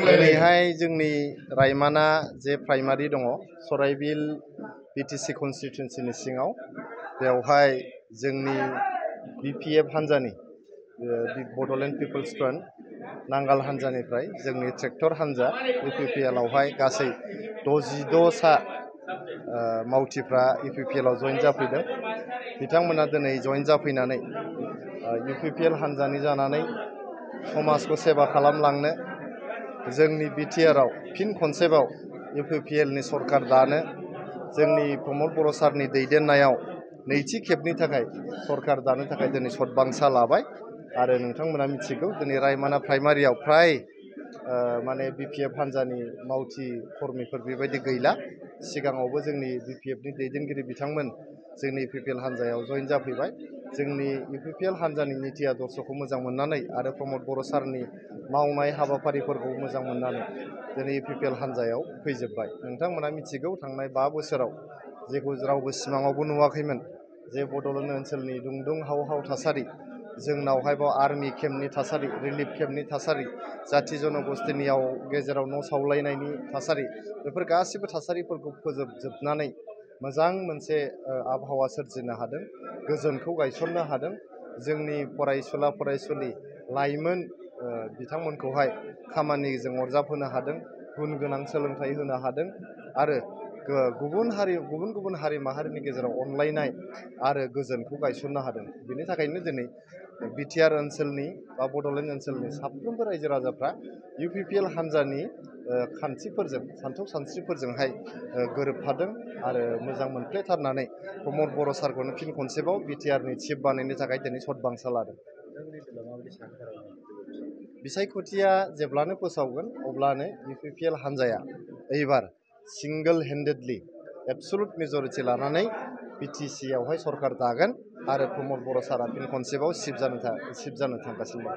दिनैहाय जोंनि रायमाना जे प्राइमारि दङ सराइबिल बिटिसि कन्स्टिट्युएन्सिनि सिङाव बेवहाय जोंनि बिपिएफ हान्जानि बड'लेण्ड पिपल्स फ्रन्ट नांगाल हान्जानिफ्राय जोंनि ट्रेक्टर हान्जा इउपिपिएल आवहाय गासै 66 सा मावथिफ्रा इउपिपिएल आव जइन जाफैदों। बिथांमोना दिनै जइन जाफैनानै इउपिपिएल हान्जानि जानानै समाजखौ सेवा खालामलांनो जोंनि बिटिआर आव फिन खनसेबाव इउपिपिएलनि सरकार दानो जोंनि प्रमद बर' सारनि दैदेननायाव नैथि खेबनि थाखाय सरकार दानो थाखाय दिनै सतबांसा लाबाय। आरो नोंथांमोना मिथिगौ दिनै रायमाना प्राइमारियाव फ्राय माने बिपिएफ हान्जानि मावथि कर्मीफोर बेबायदि गैला। सिगाङावबो जोंनि बिपिएफनि दैदेनगिरि बिथांमोन जोंनि इउपिपिएल हान्जायाव जइन जाफैबाय। जोंनि इउपिपिएल हान्जानि नीति आदर्शखौ मोजां मोननानै आरो प्रमद बर' सारनि मावनाय हाबाफारिफोरखौ मोजां मोननानै दिनै इउपिपिएल हान्जायाव फैजोब्बाय। नोंथांमोना मिथिगौ थांनाय 5 बोसोराव जेखौ रावबो सिमाङावबो नुवाखैमोन जे बड'लेण्ड ओनसोलनि दुंदुं हाव हाव थासारि, जोंनावहाय बाव आर्मि केम्पनि थासारि, रिलिफ केम्पनि थासारि, जाथि जनगोष्ठीनियाव गेजेराव न' सावलायनायनि थासारि, बेफोर गासिबो थासारिफोरखौ फोजोबजोबनानै मोजां मोनसे आबहावा सोरजिनो हादों, गोजोनखौ गायसननो हादों। जोंनि फरायसुला फरायसुलि लाइमोन बिथांमोनखौहाय खामानिजों अरजाबहोनो हादों, गुन गोनां सोलोंथाइ होनो हादों आरो गुबुन हारि माहारिनि गेजेराव अनलायनाय आरो गोजोनखौ गायसननो हादों। बेनि थाखायनो दिनै बिटिआर ओनसोलनि बा बड'लेण्ड ओनसोलनि साफ्रोमबो रायजो राजाफ्रा इउपिपिएल हान्जानि खान्थिफोरजों सान्थौ सानस्रिफोरजोंहाय गोरोबफादों आरो मोजां मोनफ्लेथारनानै प्रमद बर' सारखौनो फिन खनसेबाव बिटिआरनि चिफ बानायनो थाखाय दिनै सतबांसा लादों। बिसायख'थिया जेब्लानो फोसावगोन अब्लानो इउपिपिएल हान्जाया एबार सिंगल हेन्डेडलि एबसुलुट मेजरिटि लानानै बिटिसि आवहाय सरकार दागोन आरो प्रमद बर' सारा फिन खनसेबाव चिफ जानो थांगासिनो दं।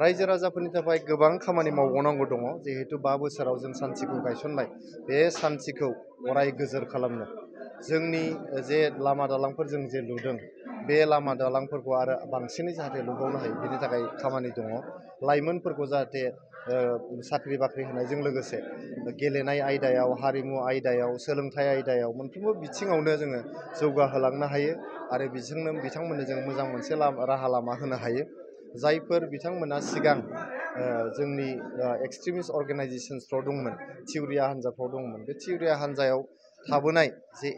रायजो राजाफोरनि थाखाय गोबां खामानि मावबावनांगौ दङ। जिहेतु 5 बोसोराव जों सान्थिखौ गायसनबाय, बे सान्थिखौ अराय गोजोर खालामनो जोंनि जे लामा दालांफोर जों जे लुदों बे लामा दालांफोरखौ आरो बांसिनै जाहाथे लुबावनो हायो बेनि थाखाय खामानि दङ। लाइमोनफोरखौ जाहाथे साख्रि बाख्रि होनायजों लोगोसे गेलेनाय आयदायाव, हारिमु आयदायाव, सोलोंथाइ आयदायाव मोनफ्रोमबो बिथिङावनो जोङो जौगाहोलांनो हायो आरो बिथांमोननो जों मोजां मोनसे राहा लामा होनो हायो। जायफोर बिथांमोना सिगां जोंनि एक्सट्रिमिस्ट अर्गेनाइजेसन्सफ्राव दंमोन, थिउरिया हान्जाफ्राव दंमोन, बे थिउरिया हान्जायाव थाबोनाय जे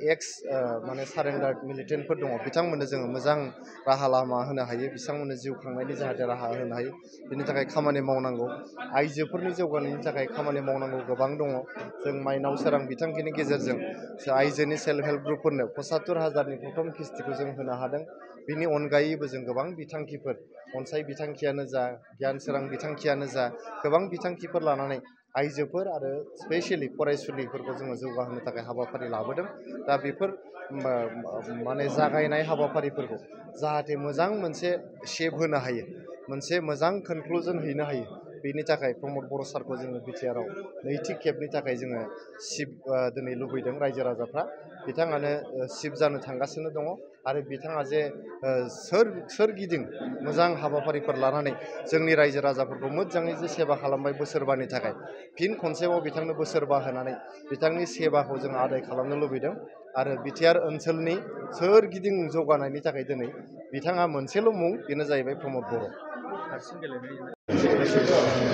माने सारेन्डार मिलिटेन्टफोर दङ बिथांमोननो जोङो मोजां राहा लामा होनो हायो, बिथांमोननो जिउ खांनायनि जाहाथे राहा होनो हायो बिनि थाखाय खामानि मावनांगौ। आइजोफोरनि जौगानायनि थाखाय खामानि मावनांगौ गोबां दङ। जों माइनाव सोरां बिथांखिनि गेजेरजों आइजोनि सेल्फ हेल्प ग्रुपफोरनो 75,000नि प्रथम किस्तिखौ जों होनो हादों। बिनि अनगायैबो जों गोबां बिथांखिफोर, अनसाय बिथांखियानो जा, गियान सोरां बिथांखियानो जा, गोबां बिथांखिफोर लानानै आइजोफोर आरो स्पेसियेलि फरायसुलिफोरखौ जोङो जौगाहोनो थाखाय हाबाफारि लाबोदों। दा बेफोर माने जागायनाय हाबाफारिफोरखौ जाहाथे मोजां मोनसे शेप होनो हायो, मोनसे मोजां कनक्लुजन हैनो हायो, बेनि थाखाय प्रमद बर' सारखौ जोङो बिटिआरआव नैथि खेबनि थाखाय जोङो चिफ दिनै लुबैदों रायजो राजाफ्रा। बिथाङानो चिफ जानो थांगासिनो दङ आरो बिथाङा जे सोरगिदिं मोजां हाबाफारिफोर लानानै जोंनि रायजो राजाफोरखौ मोजाङै जे सेवा खालामबाय बोसोरबानि थाखाय, फिन खनसेबाव बिथांनो बोसोरबा होनानै बिथांनि सेवाखौ जों आदाय खालामनो लुबैदों आरो बिटिआर ओनसोलनि सोरगिदिं जौगानायनि थाखाय दिनै बिथाङा मोनसेल' मुं, बेनो जाहैबाय प्रमद बर'।